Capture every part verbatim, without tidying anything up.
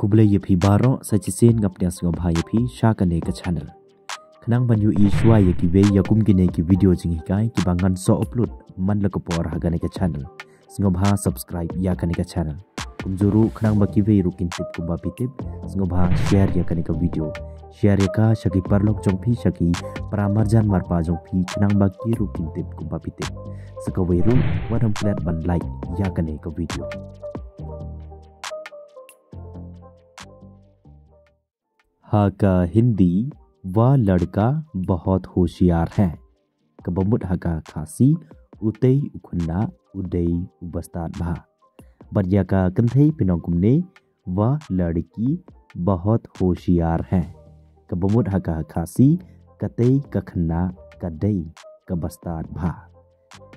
Khublei ïa phi baroh, sa shisien nga pdiang sngewbha ïa phi sha kane ka channel. Khnang ban ïohi shuwa ïa kiwei ïa kum kine ki video jinghikai kiba ngan sa upload man la ka por ha kane ka channel, sngewbha subscribe ïa kane ka channel. Kumjuh ruh khnang ba kiwei ruh kin tip kumba phi tip, sngewbha share ïa kane ka video. Share ïa ka sha ki paralok jong phi, sha ki para marjan marpa jong phi, khnang ba ki ruh kin tip kumba phi tip. Sa kawei ruh wat ym klet ban like ïa kane ka video. Ha ka Hindi, वह लड़का बहुत होशियार है. Kaba mut ha ka Khasi, utei u khynnah u dei uba stad bha. Bad ïa ka kynthei phin ong kumne, वह लड़की बहुत होशियार है. Kaba mut ha ka Khasi, katei ka khynnah ka dei kaba stad bha.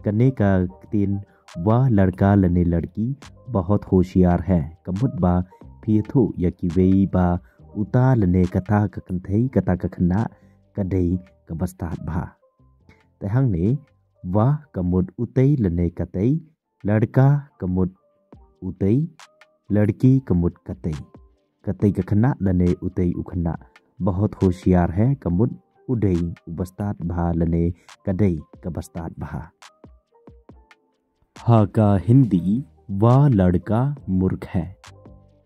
Kane ka ktien वह लड़का lane लड़की बहुत होशियार है, ka mut ba phi ïathuh ïa kiwei ba uta lane kata ka kynthei, kata ka khynnah ka dei kaba stad bha. Te hangne, वह ka mut utei lane katei, लड़का ka mut utei, लड़की ka mut katei. Katei ka khynnah lane utei u khynnah, बहुत होशियार है ka mut u dei uba stad bha lane ka dei kaba stad bha. Ha ka Hindi, वह लड़का मूर्ख है.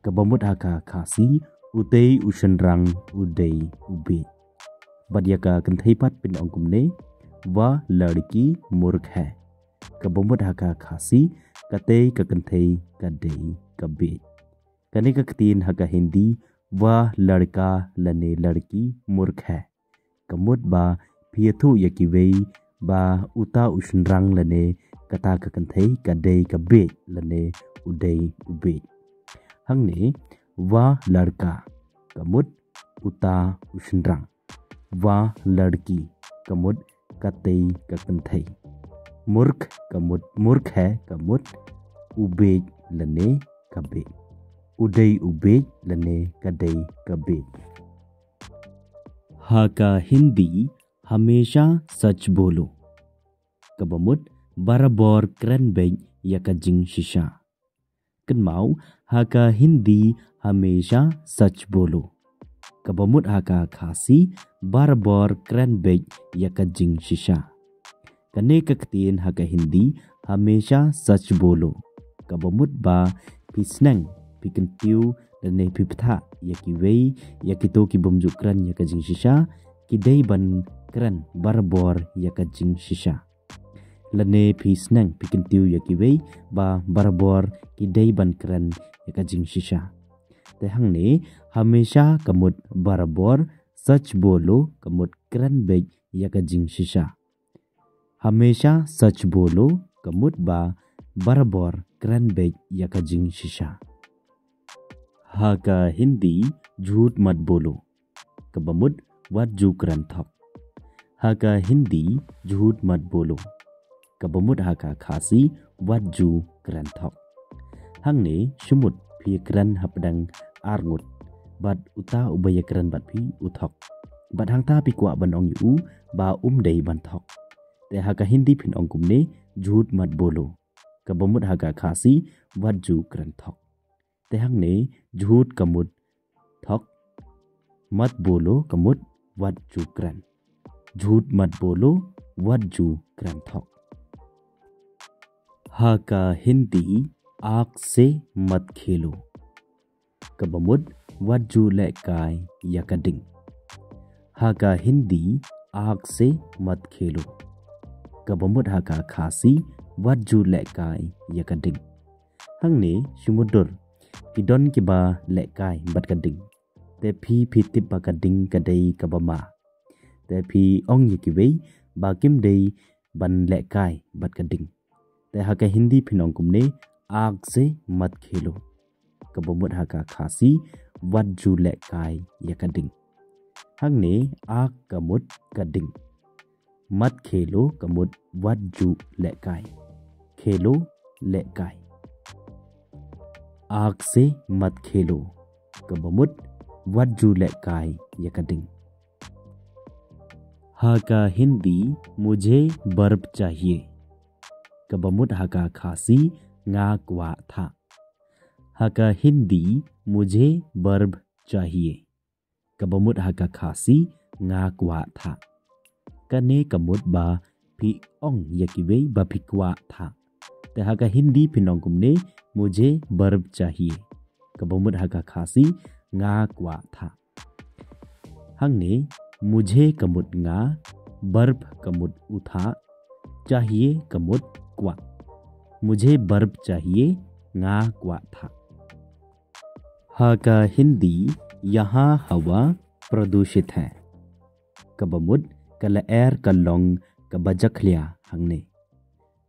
Kaba mut ha ka Khasi, utei u shynrang u dei u bieit. Bad ïa ka kynthei pat phin ong kumne, वह लड़की मूर्ख है. Kaba mut ha ka Khasi, katei ka kynthei ka dei ka bieit. Kane ka ktien ha ka Hindi, वह लड़का lane लड़की मूर्ख है, ka mut ba phi ïathuh ïa kiwei ba uta u shynrang lane kata ka kynthei ka dei ka bieit lane u dei u bieit. Hangne, वह लड़का ka mut uta u shynrang, वह लड़की ka mut katei ka kynthei, मूर्ख ka mut, मूर्ख है ka mut u bieit lane ka bieit, u dei u bieit lane ka dei ka bieit. Ha ka Hindi, हमेशा सच बोलो. Kaba mut, barabor kren beit ïa ka jingshisha. Kynmaw, ha ka Hindi, हमेशा सच बोलो. Kaba mut ha ka Khasi, barabor kren beit ïa ka jingshisha. Kane ka ktien ha ka Hindi, हमेशा सच बोलो, kaba mut ba phi sneng, phi kyntiew lane phi bthah ïa kiwei, ïa kito ki bym ju kren ïa ka jingshisha, ki dei ban kren barabor ïa ka jingshisha. Lane phi sneng, phi kyntiew ïa kiwei ba barabor ki dei ban kren ïa ka jingshisha. Te hangne, हमेशा ka mut barabor, सच बोलो ka mut kren beit ïa ka jingshisha. हमेशा सच बोलो ka mut ba barabor kren beit ïa ka jingshisha. Ha ka Hindi, झूठ मत बोलो. Kaba mut, wat ju kren thok. Ha ka Hindi, झूठ मत बोलो. Kaba mut ha ka Khasi, wat ju kren thok. Hangne, shu mut phi kren hapdeng ar ngut, bad uta uba ïakren bad phi u thok. Bad hangta phi kwah ban ong ïa u ba um dei ban thok. Te ha ka Hindi phin ong kumne, झूठ मत बोलो. Kaba mut ha ka Khasi, wat ju kren thok. Te hangne, झूठ ka mut thok, मत बोलो ka mut wat ju kren. झूठ मत बोलो, wat ju kren thok. Ha ka Hindi, आग से मत खेलो. Kaba mut, wat ju lehkai ïa ka ding. Ha ka Hindi, आग से मत खेलो. Kaba mut ha ka Khasi, wat ju lehkai ïa ka ding. Hangne, shu mutdur, ki don kiba lehkai bad ka ding. Te phi, phi tip ba ka ding ka dei kaba ma. Te phi ong ïa kiwei ba kim dei ban lehkai bad ka ding. Te ha ka Hindi phin ong kumne, आग से मत खेलो. Kaba mut ha ka Khasi, wat ju lehkai ïa ka ding. Hangne, आग ka mut ka ding. मत खेलो ka mut wat ju lehkai. खेलो, lehkai. आग से मत खेलो. Kaba mut, wat ju lehkai ïa ka ding. Ha ka Hindi, मुझे बर्फ चाहिए. Kaba mut ha ka Khasi, nga kwah thah. Ha ka Hindi, mujhe barf chahiye. Kaba mut ha ka Khasi, nga kwah thah. Kane ka mut ba phi ong ïa kiwei ba phi kwah thah. Te ha ka Hindi phin ong kumne, mujhe barf chahiye. Kaba mut ha ka Khasi, nga kwah thah. Hangne, mujhe ka mut nga, barf ka mut u thah, chahiye ka mut kwah. Mujhe barf chahiye, nga kwah thah. Ha ka Hindi, yahan hawa pradushit hai. Kaba mut, ka lyer ka long kaba jakhlia hangne.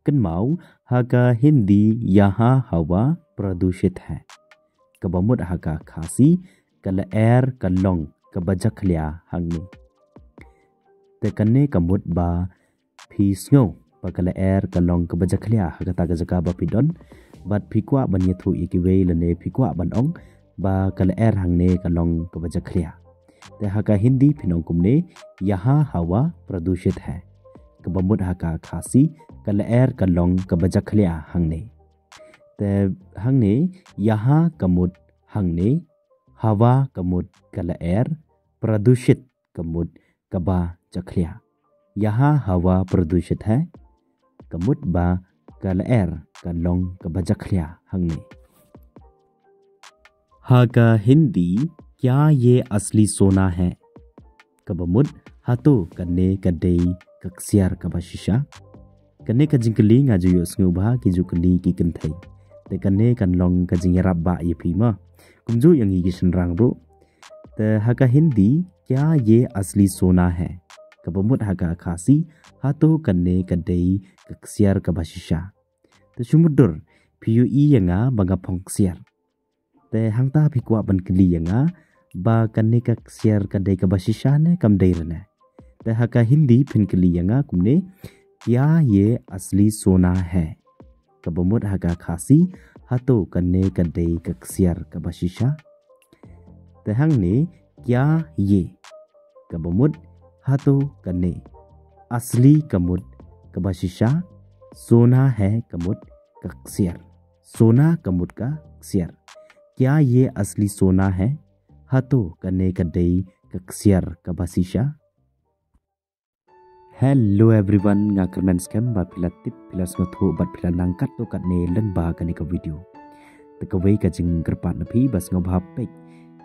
Kynmaw, ha ka Hindi, yahan hawa pradushit hai. Kaba mut ha ka Khasi, ka lyer ka long kaba jakhlia hangne. Te kane ka mut ba phi sngew ba ka lyer ka long kaba jakhlia ha kata ka jaka ba phi don, bad phi kwah ban ïathuh ïa kiwei lane phi kwah ban ong ba ka lyer hangne ka long kaba jakhlia. Te ha ka Hindi phin ong kumne, yahan hawa pradushit hai. Kaba mut ha ka Khasi, ka lyer ka long kaba jakhlia hangne. Te hangne, yahan ka mut hangne, hawa ka mut ka lyer, pradushit ka mut kaba jakhlia. Yahan hawa pradushit hai, ka mut ba ka lyer ka long kaba jakhlia hangne. Ha ka Hindi, kya ye asli sona hai? Kaba mut, hato kane ka dei ka ksiar kaba shisha? Kane ka jingkylli nga ju ïohsngew ba ki ju kylli ki kynthei. Te kane kan long ka jingïarap ba ïa phi ma. Kumjuh ïa ngi ki shynrang ruh. Te ha ka Hindi, kya ye asli sona hai? Kaba mut ha ka Khasi, hato kane ka dei ka ksiar kaba shisha? Te shu mutdur, phi ïohi ïa nga ba nga phong ksiar. Te hangta phi kwah ban kylli ïa nga ba kane ka ksiar ka dei kaba shisha ne kam dei re ne. Te ha ka Hindi phin kylli ïa nga kumne, kya ye asli sona hai? Kaba mut ha ka Khasi, hato kane ka dei ka ksiar kaba shisha? Te hangne, kya ye? Kaba mut, hato kane. Asli ka mut kaba shisha, sona hai ka mut ka ksiar. Sona ka mut ka ksiar. Kya ye asli sona hai? Hato kane ka dei ka ksiar kaba shisha? Hello everyone, nga kyrmen skhem ba phi la tip, phi la sngewthuh bad phi la nang katto katne lyngba kane ka video. Te kawei ka jingkyrpad na phi ba sngewbha peit,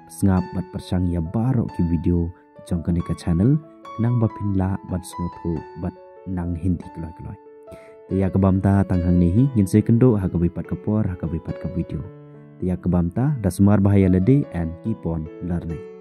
sngap bad pyrshang ïa baroh ki video jong kane ka channel, nang ba phin lah ban sngewthuh bad nang Hindi kloi kloi. Te ïa kaba mynta tang hangne hi, ngin sa ïakynduh ha kawei pat ka por, ha kawei pat ka video. Te ïa kaba mynta, da sumar bha ïa lade and keep on learning.